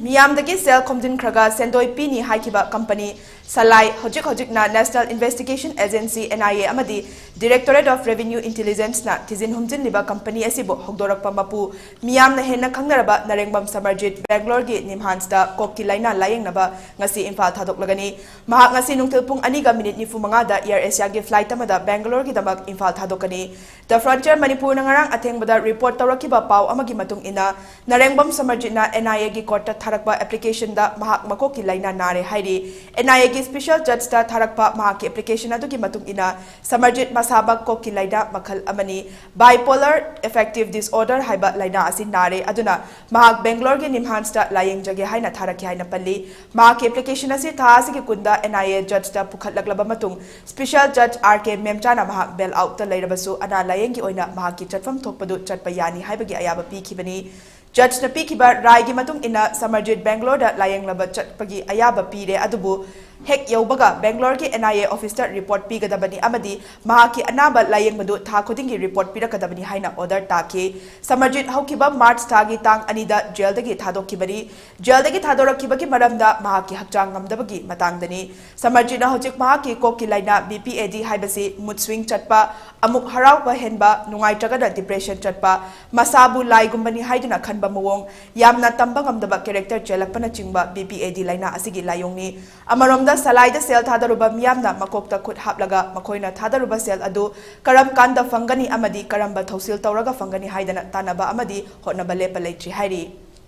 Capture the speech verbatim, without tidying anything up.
ꯃꯤꯌꯥꯝꯗꯒꯤ ꯁꯦꯜ ꯈꯣꯝꯖꯤꯟꯈ꯭ꯔꯒ ꯁꯦꯟꯗꯣꯏ ꯄꯤꯅꯤ ꯍꯥꯏꯈꯤꯕ ꯀꯝꯄꯅꯤ ꯁꯂꯥꯏ, ꯍꯧꯖꯤꯛ ꯍꯧꯖꯤꯛꯅ National Investigation Agency, N I A, ꯑꯃꯗꯤ Directorate of Revenue Intelligence ꯅ ꯊꯤꯖꯤꯟ ꯍꯨꯝꯖꯤꯟꯂꯤꯕ ꯀꯝꯄꯅꯤ ꯑꯁꯤꯕꯨ ꯍꯧꯗꯣꯔꯛꯄ ꯃꯄꯨ, ꯃꯤꯌꯥꯝꯅ ꯍꯦꯟꯅ ꯈꯪꯅꯔꯕ ꯅꯔꯦꯡꯕꯝ ꯁꯃꯔꯖꯤꯠ ꯕꯦꯡꯒ꯭ꯂꯣꯔꯒꯤ ꯅꯤꯝꯍꯥꯟꯁꯇ ꯀꯣꯛꯀꯤ ꯂꯥꯏꯅꯥ ꯂꯥꯌꯦꯡꯅꯕ ꯉꯁꯤ ꯏꯝꯐꯥꯜ ꯊꯥꯗꯣꯛꯂꯒꯅꯤ꯫ ꯃꯍꯥꯛ ꯉꯁꯤ ꯅꯨꯡꯊꯤꯜ ꯄꯨꯡ ꯑꯅꯤꯒ ꯃꯤꯅꯤꯠ ꯅꯤꯐꯨ ꯃꯉꯥꯗ Air Asia ꯒꯤ flight ꯑꯃꯗ ꯕꯦꯡꯒ꯭ꯂꯣꯔꯒꯤꯗꯃꯛ ꯏꯝꯐꯥꯜ ꯊꯥꯗꯣꯛꯀꯅꯤ꯫ The Frontier ꯃꯅꯤꯄꯨꯔꯅ ꯉꯔꯥꯡ ꯑꯊꯦꯡꯕꯗ report ꯇꯧꯔꯛꯈꯤꯕ ꯄꯥꯎ ꯑꯃꯒꯤ ꯃꯇꯨꯡ ꯏꯟꯅ, ꯅꯔꯦꯡꯕꯝ ꯁꯃꯔꯖꯤꯠꯅ N I A ꯒꯤ court ꯇ ꯊꯥꯔꯛꯄ application ꯗ ꯃꯍꯥꯛ ꯃꯀꯣꯛꯀꯤ ꯂꯥꯏꯅꯥ ꯅꯥꯔꯦ ꯍꯥꯏꯔꯤ꯫ N I A ꯒꯤ special judge ꯇ ꯊꯥꯔꯛꯄ ꯃꯍꯥꯛꯀꯤ application ꯑꯗꯨꯒꯤ ꯃꯇꯨꯡ ꯏꯟꯅ, ꯁꯃꯔꯖꯤꯠ ꯃꯁꯥꯃꯛ ꯀꯣꯛꯀꯤ ꯂꯥꯏꯅꯥ ꯃꯈꯜ ꯑꯃꯅꯤ, bipolar affective disorder ꯍꯥꯏꯕ ꯂꯥꯏꯅꯥ ꯑꯁꯤ ꯅꯥꯔꯦ, ꯑꯗꯨꯅ ꯃꯍꯥꯛ ꯕꯦꯡꯒ꯭ꯂꯣꯔꯒꯤ ꯅꯤꯝꯍꯥꯟꯁꯇ ꯂꯥꯌꯦꯡꯖꯒꯦ ꯍꯥꯏꯅ ꯊꯥꯔꯛꯈꯤ ꯍꯥꯏꯅ ꯄꯜꯂꯤ꯫ ꯃꯍꯥꯛꯀꯤ application ꯑꯁꯤ ꯊꯥ ꯑꯁꯤꯒꯤ ꯀꯨꯟꯗ N I A judge ꯇ ꯄꯨꯈꯠꯂꯛꯂꯕ ꯃꯇꯨꯡ, special judge R K ꯃꯦꯝꯆꯥꯅ ꯃꯍꯥꯛ bail out ꯇ ꯂꯩꯔꯕꯁꯨ ꯑꯅꯥ ꯂꯥꯌꯦꯡꯒꯤ ꯑꯣꯏꯅ ꯃꯍꯥꯛꯀꯤ ꯆꯠꯐꯝ ꯊꯣꯛꯄꯗꯨ ꯆꯠꯄ ꯌꯥꯅꯤ ꯍꯥꯏꯕꯒꯤ ꯑꯌꯥꯕ ꯄꯤꯈꯤꯕꯅꯤ꯫ Judge ꯅ ꯄꯤꯈꯤꯕ ꯔꯥꯏꯒꯤ ꯃꯇꯨꯡ ꯏꯟꯅ ꯁꯃꯔꯖꯤꯠ ꯕꯦꯡꯒ꯭ꯂꯣꯔꯗ ꯂꯥꯌꯦꯡꯂꯕ ꯆꯠꯄꯒꯤ ꯑꯌꯥꯕ ꯄꯤꯔꯦ, ꯑꯗꯨꯕꯨ ꯍꯦꯛ ꯌꯧꯕꯒ ꯕꯦꯡꯒ꯭ꯂꯣꯔꯒꯤ N I A office ꯇ report ꯄꯤꯒꯗꯕꯅꯤ ꯑꯃꯗꯤ ꯃꯍꯥꯛꯀꯤ ꯑꯅꯥꯕ ꯂꯥꯌꯦꯡꯕꯗꯨ ꯊꯥ ꯈꯨꯗꯤꯡꯒꯤ report ꯄꯤꯔꯛꯀꯗꯕꯅꯤ ꯍꯥꯏꯅ order ꯇꯥꯈꯤ꯫ ꯁꯃꯔꯖꯤꯠ ꯍꯧꯈꯤꯕ March ꯊꯥꯒꯤ ꯇꯥꯡ ꯑꯅꯤꯗ jail ꯗꯒꯤ ꯊꯥꯗꯣꯛꯈꯤꯕꯅꯤ꯫ Jail ꯗꯒꯤ ꯊꯥꯗꯣꯔꯛꯈꯤꯕꯒꯤ ꯃꯔꯝꯗ ꯃꯍꯥꯛꯀꯤ ꯍꯛꯆꯥꯡ ꯉꯝꯗꯕꯒꯤ ꯃꯇꯥꯡꯗꯅꯤ꯫ ꯁꯃꯔꯖꯤꯠꯅ ꯍꯧꯖꯤꯛ ꯃꯍꯥꯛꯀꯤ ꯀꯣꯛꯀꯤ ꯂꯥꯏꯅꯥ B P A D ꯍꯥꯏꯕꯁꯤ mood swing ꯆꯠꯄ, ꯑꯃꯨꯛ ꯍꯔꯥꯎꯕ ꯍꯦꯟꯕ, ꯅꯨꯡꯉꯥꯏꯇ꯭ꯔꯒꯅ depression ꯆꯠꯄ, ꯃꯁꯥꯕꯨ ꯂꯥꯏꯒꯨꯝꯕꯅꯤ ꯍꯥꯏꯗꯨꯅ ꯈꯟꯕ ꯃꯑꯣꯡ, ꯌꯥꯝꯅ ꯇꯝꯕ ꯉꯝꯗꯕ character ꯆꯦꯜꯂꯛꯄꯅꯆꯤꯡꯕ B P A D ꯂꯥꯏꯅꯥ ꯑꯁꯤꯒꯤ ꯂꯥꯏꯑꯣꯡꯅꯤ꯫ ꯑꯃꯔꯣꯝꯗ ꯁꯂꯥꯏꯗ ꯁꯦꯜ ꯊꯥꯗꯔꯨꯕ ꯃꯤꯌꯥꯝꯅ ꯃꯀꯣꯛꯇ ꯈꯨꯠ ꯍꯥꯞꯂꯒ ꯃꯈꯣꯏꯅ ꯊꯥꯗꯔꯨꯕ ꯁꯦꯜ ꯑꯗꯨ ꯀꯔꯝ ꯀꯥꯟꯗ ꯐꯪꯒꯅꯤ ꯑꯃꯗꯤ ꯀꯔꯝꯕ ꯊꯧꯁꯤꯜ ꯇꯧꯔꯒ ꯐꯪꯒꯅꯤ ꯍꯥꯏꯗꯅ ꯇꯥꯟꯅꯕ ꯑꯃꯗꯤ ꯍꯣꯠꯅꯕ ꯂꯦꯞꯄ ꯂꯩꯇ꯭ꯔꯤ ꯍꯥꯏꯔꯤ꯫